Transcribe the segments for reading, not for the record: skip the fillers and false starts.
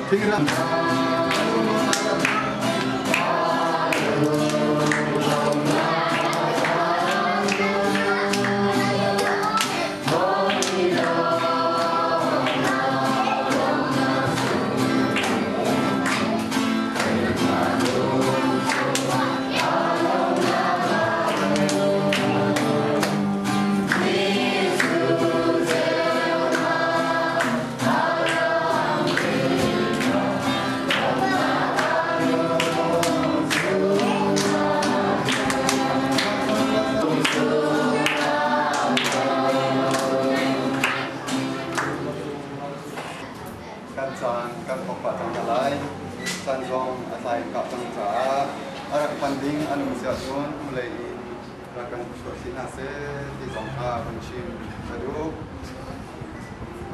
Thingram Kan caan kan thawk pah cang hna lai. Caan zong a tlai kah cang caah a rak hman ding an um si ahcun hnulei in rak kan chuah chih hna seh ti zong kha kan chim ka duh.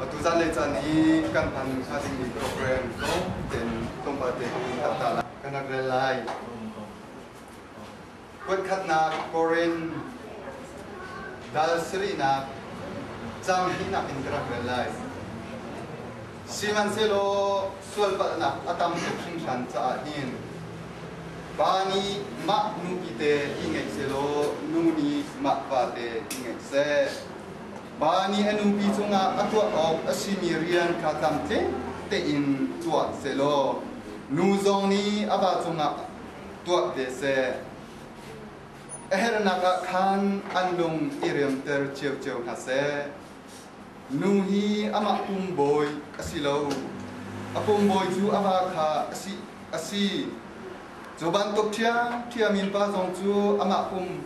Atu zanlei caan i kan hman hnga dingmi program tlawm tein tlawmpal te kan in ta lai. Kan rak rel lai. Kuatkhatnak Korin dal sarihnak caang hnihnak in ka rak rel lai. Sihmanhsehlaw sualpalhnak a tam tuk hringhran caah hin pa nih mah nupi te i ngeih sehlaw nu nih mah pa te i ngeih seh. Pa nih a nupi cungah a tuah awk a simi rian kha tlamtling tein tuah sehlaw nu zong nih a va cungah tuah ve seh. A herhnak ah khan an lung i riamter ciocio hna seh. Nu hi amah pum bawi a si lo, a pum bawi cu a va kha a si. Cu bantuk ṭhiamṭhiam in pa zong cu amah pum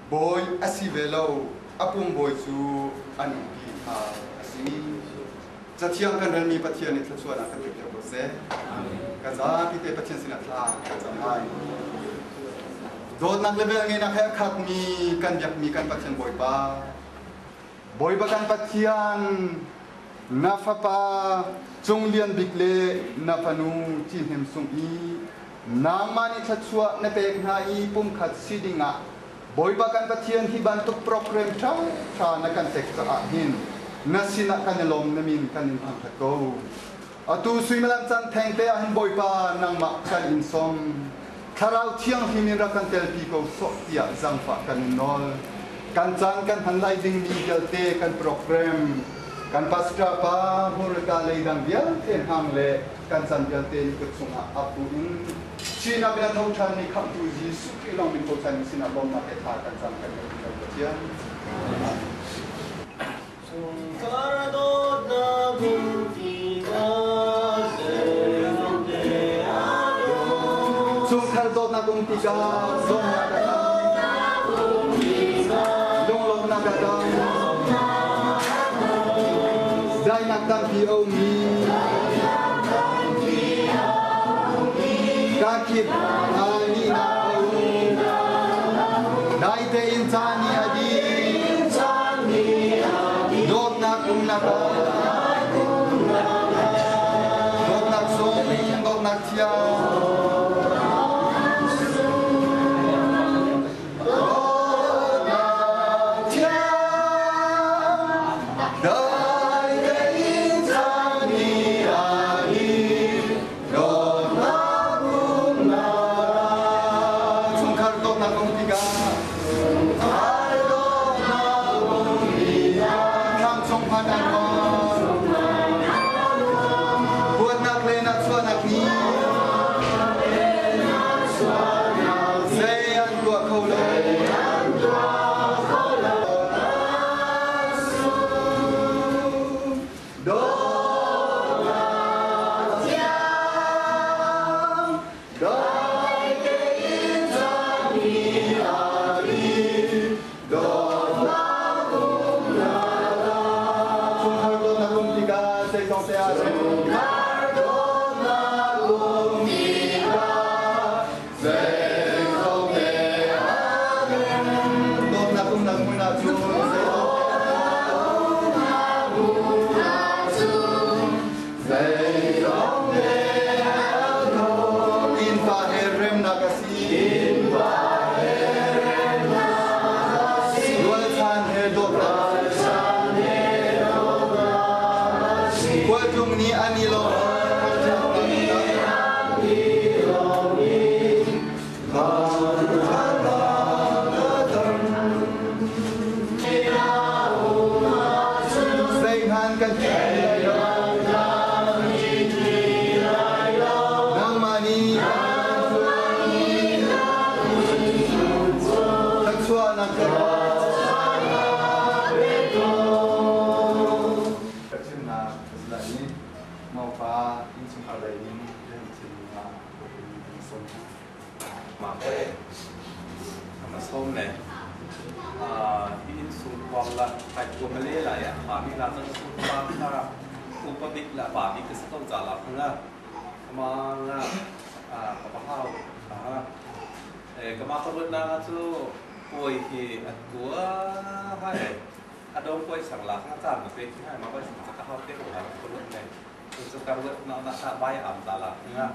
bawi a si ve lo, a pum bawi cu a nupi kha a si. Cathiang kan relmi Pathian nih thluachuahnak kan pek cio ko seh. Kan zapi te Pathian sinah thla kan cam lai. Dawtnak le velngeihnak he a khatmi kan biakmi kan Pathian Bawipa, Bawipa kan Pathian, na fapa Cung Lian Bik le na fanu Ci Hnem Sung i nangmah nih thluachuah na pek hna i pumkhat si dingah Bawipa kan Pathian hi bantuk program ṭhaṭha na kan pek caah hin na sinah kan i lawm na min kan in thangṭhat ko. Atu suimilam caan thengte ah hin Bawipa nangmah kan in sawm. Thlarau Thianghlim in rak kan telpi ko sawh tiah zaangfah kan in nawl. Kan caan kan hman lai dingmi vialte kan program, kan pastor pa hmurka leidang vialte hmang le kan caan vialte ni kut chungah ap bu in Chin ah bia tho ṭhan mi khamhtu Jesuh Khrih lawng min ko chan sinah bawmnak he thla kan cam kan in ko Pathian. Chungkhar dawtnak umti ka zeizongte a dawt. Chungkhar dawtnak umti ka zawmnak a dam. Lunglawmhnak a dam. Dainak tampi a ummi. Kakip nihnak a um. Dai tein caan i a dih. Dawtnak umnak ah. Dawtnak sung, dawtnak thiang. Dawtnak thiang. Dai tein caan i a dih. Dawtnak umnak ah. Chungkhar dawtnak um tikah. Chungkhar dawtnak um tikah. Thlam chung hmanh an on. Huatnak le nahchuahnak nih. Zei an tuah kho lo. Dawtnak thiang, dai tein cami a ri, dawtnak umnak ah. Chungkhar dawtnak um tikah zeizong te ah chungkhar dawtnak um tikah zeizong te ah dawtnak umnak hmun ah cun zeizong te innpa he remnak a si. Rualchan he dawtnak a si. Khualtlung nih an i lawm. a si lai i Maupa innchungkhar lei in rian chim ah kan sawm hna. Mah hoi ama sawm le hi innsungkhar la Phaikua Malay lai ah pami la cang sungkhar kha upa bik la pa bik ka si ko ca la khanga kama nga ka pa hau kama ka ruat na cu puai hi at tua hai adong puai sang la kha caan ma pe khi hai ma puai sang ka hau te ko la ka ruat ne cu ka ruat na na ta bai am ta la khanga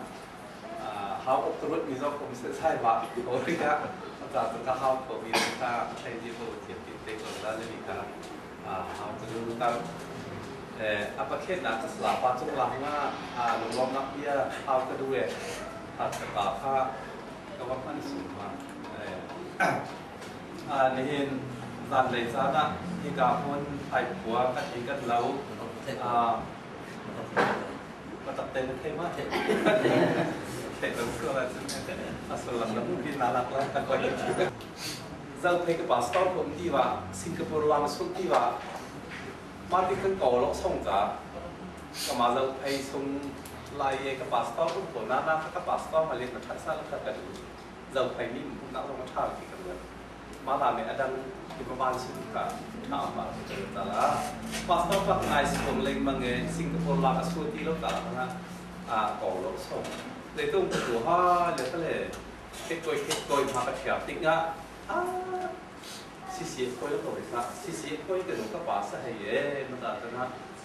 hau ok ruat mi zong kum se sai ba ko ri ka ta ka hau ko mi ta thai ji bo thiam ti te ko la le mi ka hau tu ta a pakhet na ka sla pa chung lang nga lunglom nak bia hau ka du e ha ka kha ka wa man su ma nihin zan lei caan ah hika hmun Phaikua kan ei kan lo Patak te na thei ma? Thei lo ko la cun a sullam na pi na lak la ka koi. Zau thei ka pastor ko ti wa Singapore lang su ti wa ma ti kan ko lo song ca ka ma zau thei sung lai ye ka pastor um ko na na ka pastor ma le na tha sa la ka ka du zau thei mi um na lo ma tha ti ka mah la me adang hi paban sin ka tha ma ta la pastor pak ngai song lengmang e Singapore la ka su ti lo ta la a ko lo so le tung tu ha le ta le ke koi ma ka thiam tik nga a si si koi lo ko sa si si koi ke no ka pa sa he ye ma ta ta na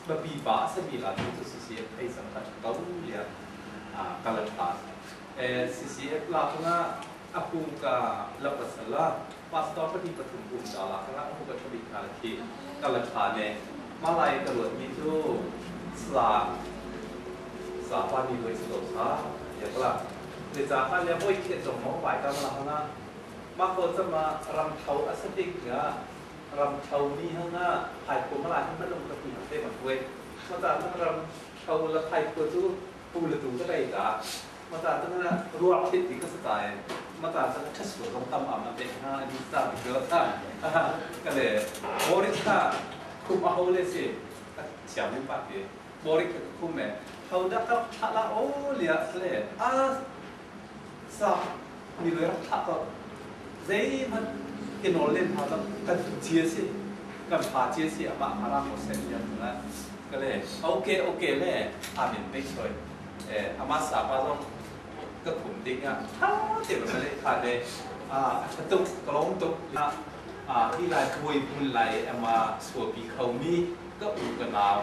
ba pi pa sa mi la tu si si phai sang ta kau ya a kala tha e si si la nga a pu ka la pasal la pastor pahnih pathum um ta la kha a pu ka thabik hna la khi ka la tha ne malai ka ruat mi cu sa sa pa ni loi si lo sa ya kala le cha kha le hoi khiat zong mo bai ka la hanga ma ko chama ram thau asatik nga ram thau ni hanga phai ko mala hin man ka pi te ma tuai ma ta ram thau la phai ko chu pu le tu ka dai ka มาตาตั้งแต่รวบทิศที่ก็สไตล์มาตาตั้งแต่สวนลงตำอ่ำเด็กฮะอันนี้ตาเกิดท่าก็เลยบริษัทคุมเอาเลยสิเฉียวไม่ปากเลยบริษัทคุมแม่เขาดักกับทะละโอเลียเลยอ่ะสับมีเลยรักทักก็เจ้มันกินโอเล่นพาแล้วกันเชียสิกันพาเชียสิอ่ะมาฮาราโมเซนอย่างนั้นก็เลยโอเคโอเคเลยอามินไม่ช่วยเอออามาสาปาต้องก็ขุมดิ้งอ่ะท้าเจ็บมาเลยขาดเลยตุกกลงตุกที่ลายคุยมุนไหลอามาสัวปีเขามีก็อูกันนาว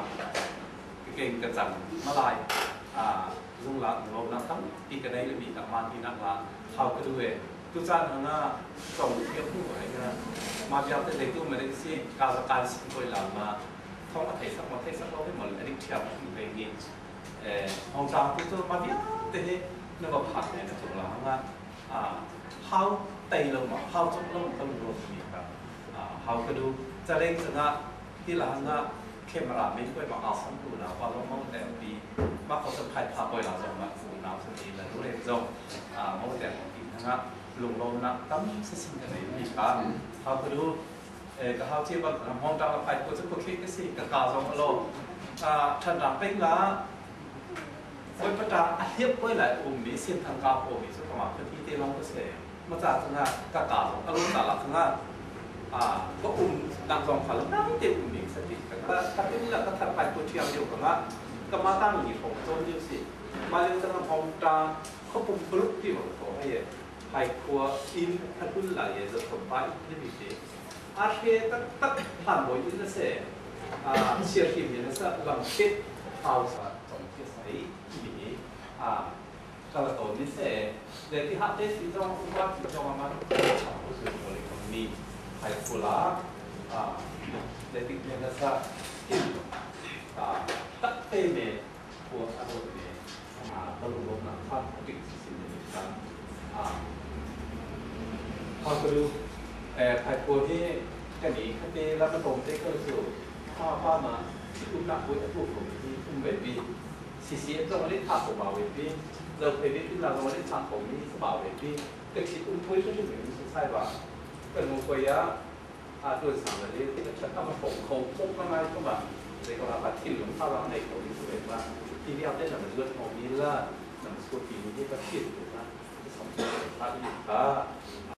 เก่งกระจังมาลายลุงละลมนักตั้งปีกันได้เลยมีกับมันที่นักละเขาก็ด้วยตุจานทางหน้าส่งเที่ยวผู้ไหวนะมาเบียดเด็กตู้มาได้สิการการสิ่งตัวหลังมาท้องมาเทสักมาเทสักเราให้หมดอันนี้เทียบไปนี่ห้องจางตู้มาเบียดเด็กนึกว่าผักเนี่ยนะจุฬาว่าเขาเตะลงมาเขาจบลงเขาลงมีครับเขาก็ดูจะเล่นชนะที่หลังนะเคมราไม่ช่วยมาเอาสัมผัสนะว่าเรามองแต่ปีมาเขาจะพายพาไปหลังจงมาฟูน้ำสนีและรู้เรื่องจงมองแต่ของกินนะลุงลงนะตั้งสิ่งกันไหนมีครับเขาก็ดูก็เขาเชื่อว่าห้องจางเราไปก็จะพูดคิดก็สิกะกาจงอโลท่านหลังเป็นละวันประจาเทียบไว้หลายองค์มีเส้นทางกาโอมีสุขมาพื้นที่เตลองก็เสียมาจากทางกากาสองอารมณ์แต่ละทางก็อุ้มดังสองขาแล้วนั่งเต็มอุ้มอีกสติก็ถ้าเป็นนี่แหละก็ถัดไปตัวเทียมเดียวกันละก็มาตั้งหนีของโจนเดียวสิมาเรื่องจะทำของตาเขาปุ่มปลุกที่บอกขอให้ภายครัวอินทัดุลไหลจะถมไปที่มีสิอาเชตักตักผ่านบ่อยอินเสียเชียร์ทีมเนี่ยนะลำเช็ดเอาสองเทียใสมีกระโดดนี่เสียเดี๋ยวที่ฮัทเดสิจงว่าสิจงมาฉันรู้สึกว่าเลยคนนี้ไทยฟูลาเดี๋ยวที่เนี่ยนะสักที่ตักเตเมหัวอารมณ์เนี่ยตลกลงนะข้ามติดสิ่งนี้ครับพอดูไทยฟูที่กันนี้คดีรับประตงเด็กก็สู่ข้าป้ามาที่อุ้มนักบุญผู้ผมที่อุ้มเบบี้ซีซีจงเล่นภาพของบ่าวเบบี้เราเคยได้ที่เราเล่นทางของนี่สบายเบบี้แต่คิดอุ้มถ้วยช่วยเหลือสุดท้ายว่าเป็นมงคลยะตัวสามเลยที่จะทำมาผมคงพกอะไรก็แบบ Zei ko ah thinlung thazang nei ko mi su ma ti vialte na zuat mo mi la na su pi mi hi Pathian tu na som kha i kha.